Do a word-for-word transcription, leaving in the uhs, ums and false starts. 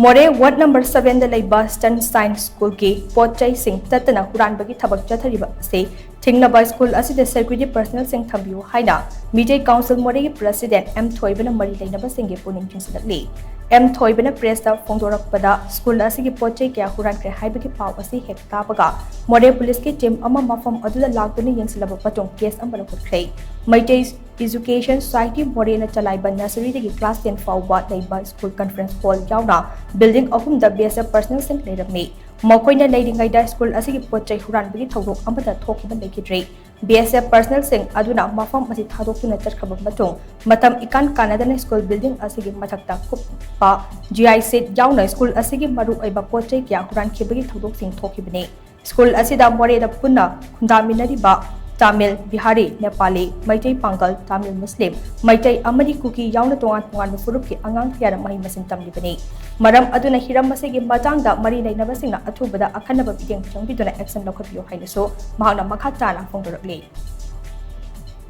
ꯃꯣꯔꯦ ward number ꯁꯚꯦꯟꯗ ꯂꯩꯕ ꯁꯟꯁꯥꯏꯟ ꯁ꯭ꯀꯨꯜꯒꯤ ꯄꯣꯠ ꯆꯩꯁꯤꯡ ꯇꯠꯇꯅ ꯍꯨꯔꯥꯟꯕꯒꯤ ꯊꯕꯛ ꯆꯠꯊꯔꯤꯕ ꯑꯁꯤ ꯊꯤꯡꯅꯕ ꯁ꯭ꯀꯨꯜ ꯑꯁꯤꯗ ꯁꯦꯀ꯭ꯌꯨꯔꯤꯇꯤ ꯄꯔꯁꯅꯦꯜꯁꯤꯡ ꯊꯝꯕꯤꯌꯨ ꯍꯥꯏꯅ ꯃꯤꯇꯩ ꯀꯥꯎꯟꯁꯤꯜ ꯃꯣꯔꯦꯒꯤ ꯄ꯭ꯔꯦꯁꯤꯗꯦꯟꯠ ꯑꯦꯝ ꯊꯣꯏꯕꯅ ꯃꯔꯤ ꯂꯩꯅꯕꯁꯤꯡꯒꯤ ꯄꯨꯛꯅꯤꯡ ꯆꯤꯡꯁꯤꯜꯂꯛꯂꯤ꯫ ꯑꯦꯝ ꯊꯣꯏꯕꯅ ꯄ꯭ꯔꯦꯁꯇ ꯐꯣꯡꯗꯣꯔꯛꯄꯗ ꯁ꯭ꯀꯨꯜ ꯑꯁꯤꯒꯤ ꯄꯣꯠ ꯆꯩ ꯀꯌꯥ ꯍꯨꯔꯥꯟꯈ꯭ꯔꯦ ꯍꯥꯏꯕꯒꯤ ꯄꯥꯎ ꯑꯁꯤ ꯍꯦꯛ ꯇꯥꯕꯒ ꯃꯣꯔꯦ ꯄꯨꯂꯤꯁꯀꯤ ꯇꯤꯝ ꯑꯃ ꯃꯐꯝ ꯑꯗꯨꯗ ꯂꯥꯛꯇꯨꯅ ꯌꯦꯡꯁꯤꯜꯂꯕ ꯃꯇꯨꯡ ꯀꯦꯁ ꯑꯃ ꯂꯧꯈꯠꯈ꯭ꯔꯦ꯫ ꯃꯩꯇꯩ ꯏꯖꯨꯀꯦꯁꯟ ꯁꯣꯁꯥꯏꯇꯤ ꯃꯣꯔꯦꯅ ꯆꯂꯥꯏꯕ ꯅꯁꯔꯤꯗꯒꯤ ꯀ꯭ꯂꯥꯁ ꯇꯦꯟ ꯐꯥꯎꯕ ꯂꯩꯕ ꯁ꯭ꯀꯨꯜ ꯀꯟꯐꯔꯦꯟꯁ ꯍꯣꯜ ꯌꯥꯎꯅ ꯕꯤꯜꯗꯤꯡ ꯑꯍꯨꯝꯗ ꯕꯤ ꯑꯦꯁ ꯑꯦꯐ ꯄꯔꯁꯅꯦꯜꯁꯤꯡ ꯂꯩꯔꯝꯃꯤ꯫ ꯃꯈꯣꯏꯅ ꯂꯩꯔꯤꯉꯩꯗ ꯁ꯭ꯀꯨꯜ ꯑꯁꯤꯒꯤ ꯄꯣꯠ ꯆꯩ ꯍꯨꯔꯥꯟꯕꯒꯤ ꯊꯧꯗꯣꯛ ꯑꯃꯠꯇ ꯊꯣꯛꯈꯤꯕ ꯂꯩꯈꯤꯗ꯭ꯔꯦ꯫ ꯕꯤ ꯑꯦꯁ ꯑꯦꯐ ꯄꯔꯁꯅꯦꯜꯁꯤꯡ ꯑꯗꯨꯅ ꯃꯐꯝ ꯑꯁꯤ ꯊꯥꯗꯣꯛꯇꯨꯅ ꯆꯠꯈ꯭ꯔꯕ ꯃꯇꯨꯡ ꯃꯇꯝ ꯏꯀꯥꯟ ꯀꯥꯟꯅꯗꯅ ꯁ꯭ꯀꯨꯜ ꯕꯤꯜꯗꯤꯡ ꯑꯁꯤꯒꯤ ꯃꯊꯛꯇ ꯀꯨꯞꯄ ꯖꯤ ꯑꯥꯏ ꯁꯤꯠ ꯌꯥꯎꯅ ꯁ꯭ꯀꯨꯜ ꯑꯁꯤꯒꯤ ꯃꯔꯨꯑꯣꯏꯕ ꯄꯣꯠ ꯆꯩ ꯀꯌꯥ ꯍꯨꯔꯥꯟꯈꯤꯕꯒꯤ ꯊꯧꯗꯣꯛꯁꯤꯡ ꯊꯣꯛꯈꯤꯕꯅꯤ꯫ ꯁ꯭ꯀꯨꯜ ꯑꯁꯤꯗ ꯃꯣꯔꯦꯗ ꯄꯨꯟꯅ ꯈꯨꯟꯗꯥꯃꯤꯟꯅꯔꯤꯕ ꯇꯥꯃꯤꯜ, ꯕꯤꯍꯥꯔꯤ, ꯅꯦꯄꯥꯂꯤ, ꯃꯩꯇꯩ ꯄꯥꯡꯒꯜ, ꯇꯥꯃꯤꯜ ꯃꯨꯁꯂꯤꯝ, ꯃꯩꯇꯩ ꯑꯃꯗꯤ ꯀꯨꯀꯤ ꯌꯥꯎꯅ ꯇꯣꯉꯥꯟ ꯇꯣꯉꯥꯟꯕ ꯐꯨꯔꯨꯞꯀꯤ ꯑꯉꯥꯡ ꯀꯌꯥꯅ ꯃꯍꯩ ꯃꯁꯤꯡ ꯇꯝꯂꯤꯕꯅꯤ꯫ ꯃꯔꯝ ꯑꯗꯨꯅ ꯍꯤꯔꯝ ꯑꯁꯤꯒꯤ ꯃꯇꯥꯡꯗ ꯃꯔꯤ ꯂꯩꯅꯕꯁꯤꯡꯅ ꯑꯊꯨꯕꯗ ꯑꯈꯟꯅꯕ ꯃꯤꯠꯌꯦꯡ ꯆꯪꯕꯤꯗꯨꯅ ꯑꯦꯛꯁꯟ ꯂꯧꯈꯠꯄꯤꯌꯨ ꯍꯥꯏꯅꯁꯨ ꯃꯍꯥꯛꯅ ꯃꯈꯥ ꯇꯥꯅ ꯐꯣꯡꯗꯣꯔꯛꯂꯤ꯫